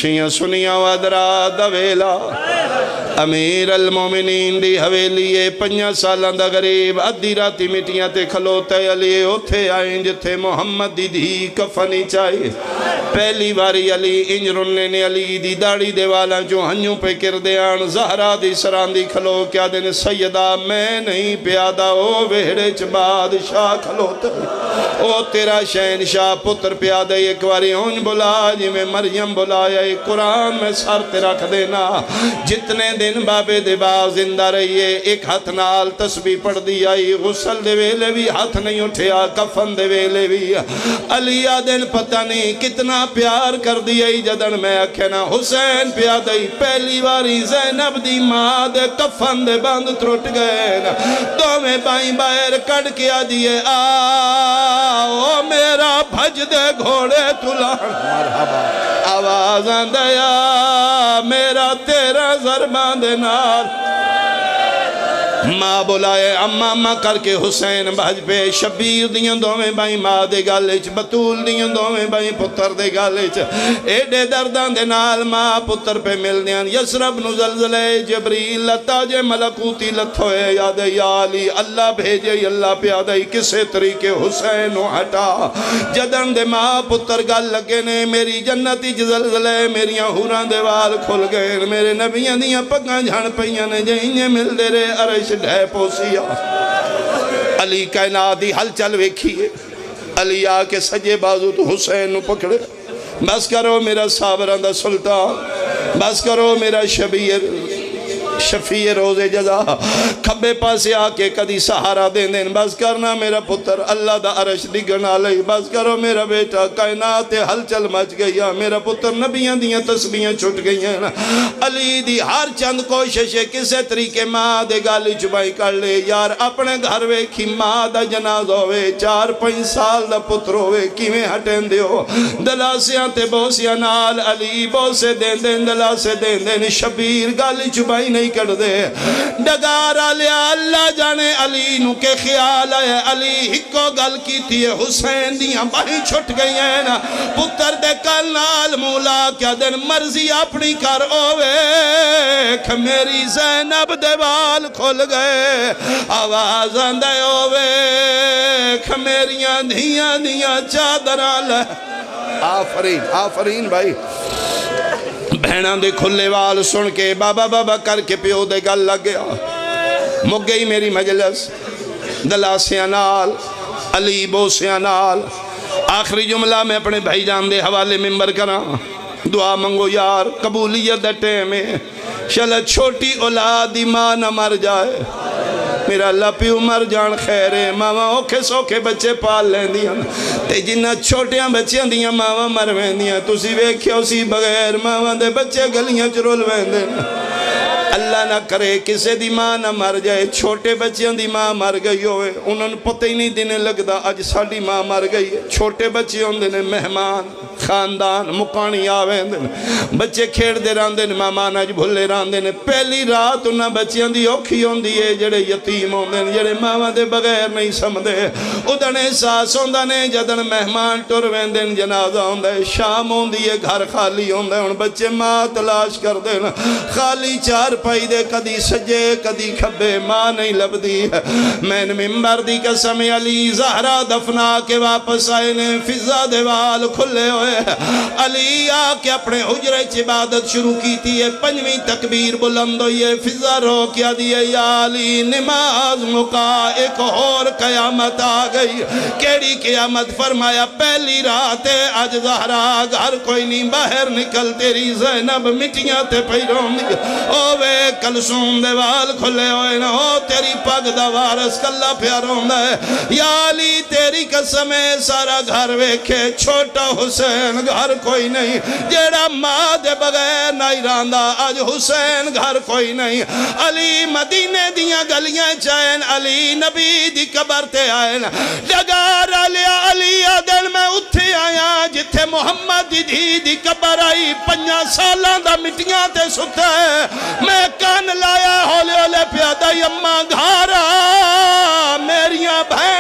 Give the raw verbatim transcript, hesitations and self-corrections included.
شیعہ سنیاں و حضرات دا ویلا۔ امیر المومنین دی حویلی اے، پنجاں سالاں دا غریب، ادھی راتی مٹیاں تے کھلوتا ہے۔ علی اوتھے آئیں جتھے محمد دی دھی کفن اچ آئی۔ پہلی واری علی انج رنے نے، علی دی داڑھی دے والاں چوں ہنجوں پے کردے آن۔ زہرا دی سراندی کھلو کے آدھے نے، سیدہ میں نہیں پیادا، او ویہڑے چ بادشاہ کھلوتا۔ او تیرا شہنشاہ پتر پیادا، ایک واری اونج بلا جویں مریم بلایا۔ اے قرآن میں سر تے رکھ دینا۔ جتنے دن بابے دے باغ زندہ رہی ہے، ایک ہتھ نال تسبیح پڑھدی آئی، غسل دے ویلے وی ہتھ نہیں اٹھیا، کفن دے ویلے وی۔ علی آدھن پتہ نہیں کتنا پیار کردی آئی، جدن میں آکھیا نا حسین پیادا ای، پہلی واری زینب دی ماں دے کفن دے بند ترٹ گئے نا۔ دوویں بائیں باہر کڈ کے آدھی ہے، آ، او میرا بھجدے گھوڑے تلان۔ مرحبا۔ آواز آندا، آ میرا تیرہ ضرباں دے نال۔ ماں بلائے، اماں، اماں کر کے حسین بھج پے۔ شبیر دیاں دوویں بائیں ماں دے گل اچ، بتول دیاں دوویں بائیں پتر دے گل اچ۔ ایڈے درداں دے نال ماں پتر پے ملدیاں۔ یثرب نو زلزلہ جبریل، تاج ملکوتی لتھوئے، یاد ہے یا علی، اللہ بھیجے، اللہ پیادا ای، کسے طریقے حسین نو ہٹا۔ جدن دے ماں پتر گل لگے نے، میری جنت اچ زلزلہ ہے، میریاں حوراں دے وال کھل گئے نے، میرے نبیاں دیاں پگاں جھڑ پئیاں نے، جے انجے ملدے رہے عرش ڈھے پوسی آ۔ علی کائنات دی ہلچل ویکھی ہے۔ علی آ کے سجے بازو تو حسین نو پکڑے۔ بس کرو میرا صابراں دا سلطان، بس کرو میرا شبیر، شفیع روز جزا۔ کھبے پاسے آ کے کدی سہارا دیندے نے، بس کرنا میرا پتر، اللہ دا عرش ڈگن آلا ای، بس کرو میرا بیٹا، کائنات تے ہلچل مچ گئی آ، میرا پتر نبیاں دیاں تسبیحاں چھٹ گئیاں۔ علی دی ہر چند کوشش ہے کسے طریقے ماں دے گل اچ بائیں کر لے، یار اپنے گھر ویکھی ماں دا جنازہ ہووے، چار پنج سال دا پتر ہووے، کیویں ہٹیندے ہو؟ دلاسیاں تے بوسیاں نال علی بوسے دیندے نے، دلاسے دیندے نے، شبیر گل اچ بائیں نہیں کڈدے۔ ڈگار آلیا، اللہ جانے علی نو کے خیال آیا، علی ہکو گل کیتی ہے، حسین دیاں بائیں چھٹ گئیاں نا۔ پتر دے کن نال منہ لا کے آدھن، مرضی اپنی کر، او ویکھ میری زینب دے وال کھل گئے۔ آواز آندا ہے، او ویکھ میریاں دھیاں دیاں چادراں لے۔ آفرین، آفرین بھائی۔ بہناں دے کھلے وال سن کے بابا بابا کر کے پیو دے گل لگ گیا۔ مک گئی میری مجلس۔ دلاسیاں نال، علی بوسیاں نال۔ آخری جملہ میں اپنے بھائی جان دے حوالے ممبر کراں۔ دعا منگو یار، قبولیت دا ٹائم ہے۔ شالا چھوٹی اولاد دی ماں نہ مر جائے۔ میرا اللہ، پیو مر جان خیر ہے، ماواں اوکھے سوکھے بچے پال لیندیاں۔ تے جنہاں چھوٹیاں بچیاں دیاں ماواں مر ویندیاں، تسی ویکھیا سی بغیر ماواں دے بچے گلیاں چ رل ویندے۔ اللہ نہ کرے کسے دی ماں نہ مر جائے، چھوٹے بچیاں دی ماں مر گئی ہوئے، انہاں نوں پتہ ہی نہیں دینے لگدا، اج ساڈی ماں مر گئی ہے۔ چھوٹے بچے ہوندے نے مہمان، خاندان مکانی آ ویندے نے۔ بچے کھیڈدے رہندے نے، مہمان اج بھلے رہندے نے۔ پہلی رات انہاں بچیاں دی اوکھی ہوندی ہے، جڑے یتیم ہوندے نے، جڑے ماواں دے بغیر نہیں سمدے۔ ادن احساس ہوندا نے، جدن مہمان ٹر ویندے نے، جنازہ ہوندا ہے، شام ہوندی ہے، گھر خالی ہوندا ہے۔ ہن بچے ماں تلاش کردے نے، خالی چارپائی دے، کدی سجے، کدی کھبے، ماں نہیں لبدی۔ میں ممبر دی قسم، علی زہرا دفنا کے واپس آئے نے، فضہ دے وال کھلے ہوئے۔ علی آ کے اپنے حجرے چ عبادت شروع کیتی ہے۔ پنجویں تکبیر بلند ہوئی ہے، فضہ رو کے آدھی ہے، یا علی نماز مکا، ایک ہور قیامت آ گئی۔ کیڑی قیامت؟ فرمایا، پہلی رات ہے، اج زہرا گھر کوئی نہیں، باہر نکل، تیری زینب مٹیاں تے پئی روندی۔ او وے کلثوم دے وال کھلے ہوئے نے، او تیری پگ دا وارث کلا پیا روندا ہے۔ یا علی تیری قسم ہے، سارا گھر ویکھے، چھوٹا حسین گھر کوئی نہیں، جیڑا ماں دے بغیر نہیں رہندا، اج حسین گھر کوئی نہیں۔ علی مدینے دیاں گلیاں چ آئے، علی نبی دی قبر تے آئے۔ ڈگار آلیا، علی آدھن میں اتھے آیا جتھے محمد دی دھی دی قبر آئی، پنجاں سالاں دا مٹیاں تے ستا ہے۔ میں کن لایا، ہولے ہولے پیادا ای، اماں گھر آ، میریاں بہن